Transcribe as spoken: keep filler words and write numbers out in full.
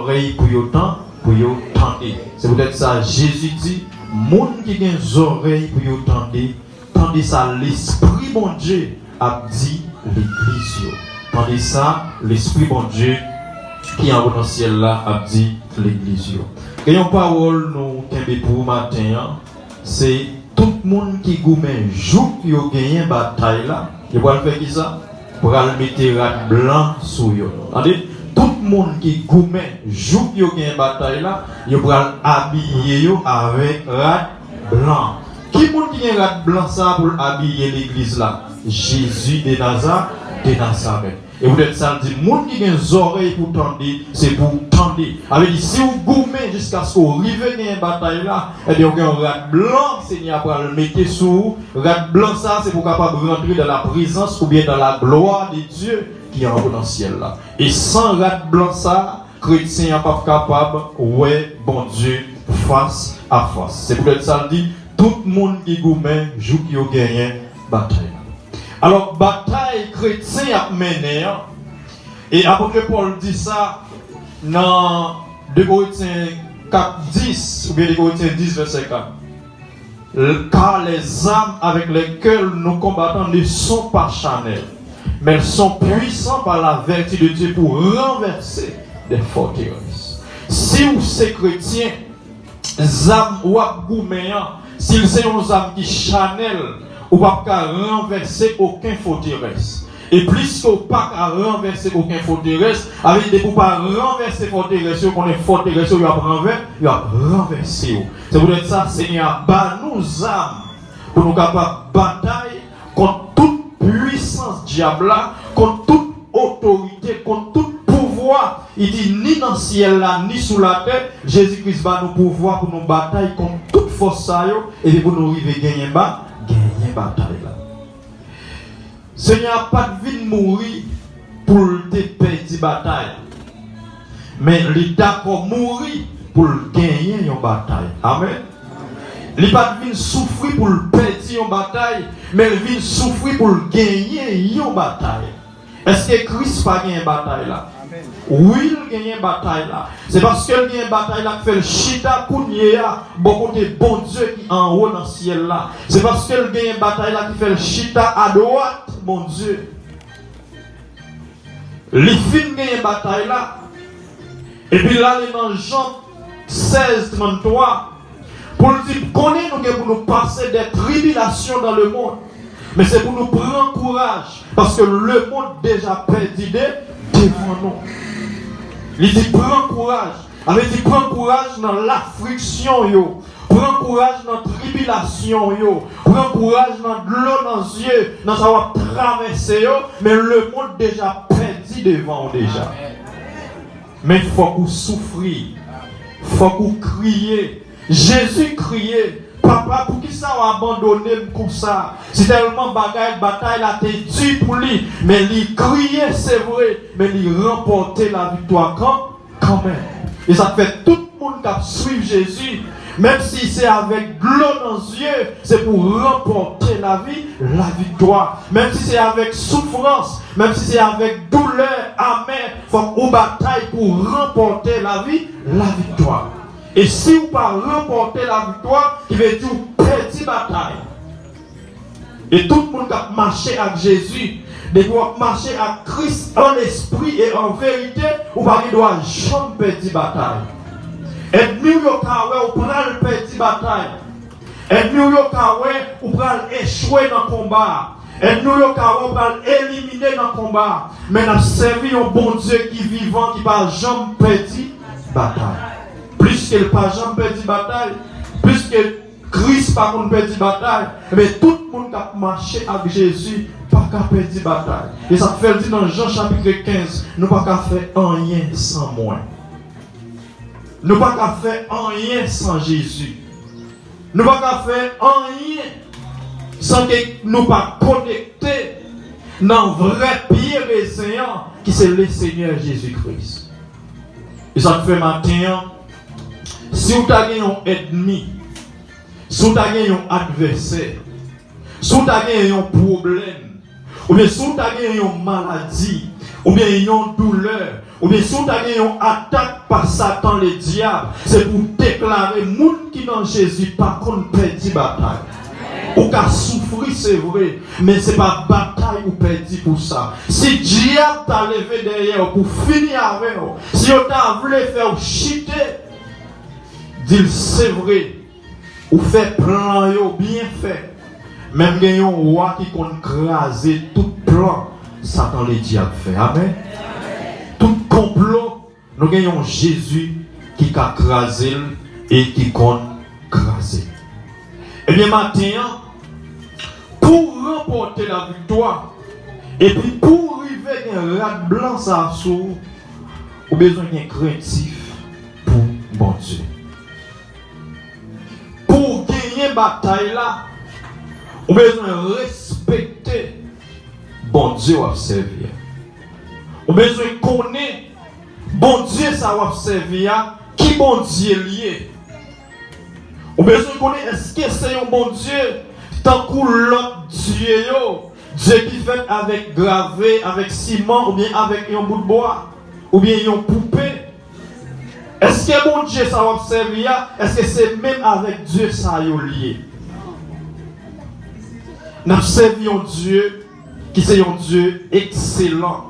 zòrèy pou yo tan, pou yo tande. Se poutèt sa, Jezi di, moun ki gen zòrèy pou yo tande, tande sa Lespri Bondye ap di legliz yo. Tande sa Lespri Bondye ki anwo nan syèl la ap di legliz yo. Gen yon pawòl nou kenbe pou maten an, se tout moun ki goumen jouk yo genyen batay la, yo pral fè kisa? Pral mete rad blan sou yo. Tande, tout moun ki goumen jouk yo genyen batay la, yo pral abiye yo avèk rad blan. Ki moun ki gen rad blan sa a pou l abiye legliz la? Jezi de Naza, de Nazarèt. E poutèt sa, l di, moun ki gen zòrèy pou tande, se pou w tande. Sa vle di, si w goumen jiskaske w rive genyen batay la, ebyen, w gen yon rad blan Senyè a pral mete sou ou. Rad blan sa a, se pou w kapab rantre dans la présence oubyen dans la gloire de Dieu ki anwo nan syèl la. E san rad blan sa a, kretyen an p ap kapab wè Bondye fas a fas. Se poutèt sa l di, tout moun ki goumen jouk yo genyen batay la. Alò, batay kretyen ap mennen an, e apot Pòl di sa nan de Korentyen kat dis, oubyen de Korentyen dis, vèsè kat. Car les armes avec lesquelles nous combattons ne sont pas charnelles, mais elles sont puissantes par la vertu de Dieu pour renverser des forteresses. Si w se kretyen, zam w ap goumen an, si l se yon zam ki chanèl, ou p ap ka ranvèse okenn fòterès. E pliske w pa ka ranvèse okenn fòterès, sa vle di depi w pa ranvèse fòterès yo, konnen fòterès yo, yo ap ranvè, yo ap ranvèse yo. Se poutèt sa, Senyè a ba nou zam pou nou kapab batay kont tout pwisans dyab la, kont tout otorite, kont tout pouvwa, li di, ni nan syèl la, ni sou latè. Jezi Kris ba nou pouvwa pou nou batay kont tout fòs sa yo, epi pou nou rive genyen ba, genyen batay la. Senyè a pa t vin mouri pou l te pèdi batay, men li dakò mouri pou l genyen yon batay. Amèn. Li pa t vin soufri pou l pèdi yon batay, men l vin soufri pou l genyen yon batay. Èske Kris pa genyen batay la? Wi, l genyen batay la. Se paske l genyen batay la k fè l chita kounye a bò kote Bondye ki anwo nan syèl la. Se paske l genyen batay la ki fè l chita adwat Bondye. Li fin genyen batay la, epi l ale nan Jan sèz trannntwa, pou l di, konnen nou gen pou nou pase des tribulations dans le monde, men se pou nou pran kouraj, paske lemonn deja pèdi de, devan nou. Li di, pran kouraj. Sa vle di, pran kouraj nan lafliksyon yo, pran kouraj nan tribilasyon yo, pran kouraj nan dlo nan zye, nan sa w ap travèse yo, men lemonn deja pèdi devan w deja. Men fòk ou soufri, fòk ou kriye. Jezi kriye, Papa, poukisa w abandone m konsa? Sitèlman bagay, batay la te di pou li, men li kriye, se vre, men li ranpòte laviktwa kan, kanmenm. E sa k fè tout moun k ap swiv Jezi, menm si se avèk dlo nan zye, se pou ranpòte lavi, laviktwa. Menm si se avèk soufrans, menm si se avèk doulè amè, fòk ou batay pou ranpòte lavi, laviktwa. E si w pa ranpòte laviktwa, ki vle di w pèdi batay. E tout moun k ap mache ak Jezi, depi w ap mache ak Kris an lespri e an verite, ou pa gen dwa janm pèdi batay. Ènmi w yo ka wè ou pral pèdi batay. Ènmi w yo ka wè ou pral echwe nan konba a. Ènmi w yo ka wè ou pral elimine nan konba a. Men n ap sèvi yon Bondye ki vivan, ki pa janm pèdi batay. Pliske l pa janm pèdi batay, pliske Kris pa konn pèdi batay, men tout moun k ap mache ak Jezi pa ka pèdi batay. E sa k fè l di nan Jan chapit kenz, nou pa ka fè anyen san mwen. Nou pa ka fè anyen san Jezi. Nou pa ka fè anyen san ke nou pa konekte nan vrè pye rezen an, ki se Lesenyè Jezi Kris. E sa k fè maten an, si w ta gen yon ènmi, si w ta gen yon advèsè, si w ta gen yon pwoblèm, oubyen si w ta gen yon maladi, oubyen yon doulè, Oubyen si w ta gen yon atak pa Satan Ledyab, se pou w deklare moun ki nan Jezi pa konn pèdi batay. Ou ka soufri, se vre, men se pa batay ou pèdi pou sa. Si dyab ta leve dèyè w pou fini avè w, si yo ta vle fè w chite, di l se vre, ou fè plan yo byen fè. Men m gen yon wa ki konn kraze tout plan Satan Ledyab fè. Amèn. Tout konplo, nou gen yon Jezi ki ka kraze l e ki konn kraze l. Ebyen, maten an, pou w ranpòte laviktwa, epi pou w rive gen rad blan sa a sou ou, ou bezwen gen krentif pou Bondye. Pou w genyen batay la, ou bezwen respekte Bondye w ap sèvi a. Ou bezwen konnen Bondye sa w ap sèvi a, ki Bondye l ye. Ou bezwen konnen èske se yon Bondye tankou lòt dye yo, dye ki fèt avèk grave, avèk siman, oubyen avèk yon bout bwa, oubyen yon poupe. Èske Bondye sa w ap sèvi a, èske se menm avèk dye sa yo l ye? N ap sèvi yon Dye ki se yon Dye ekselan.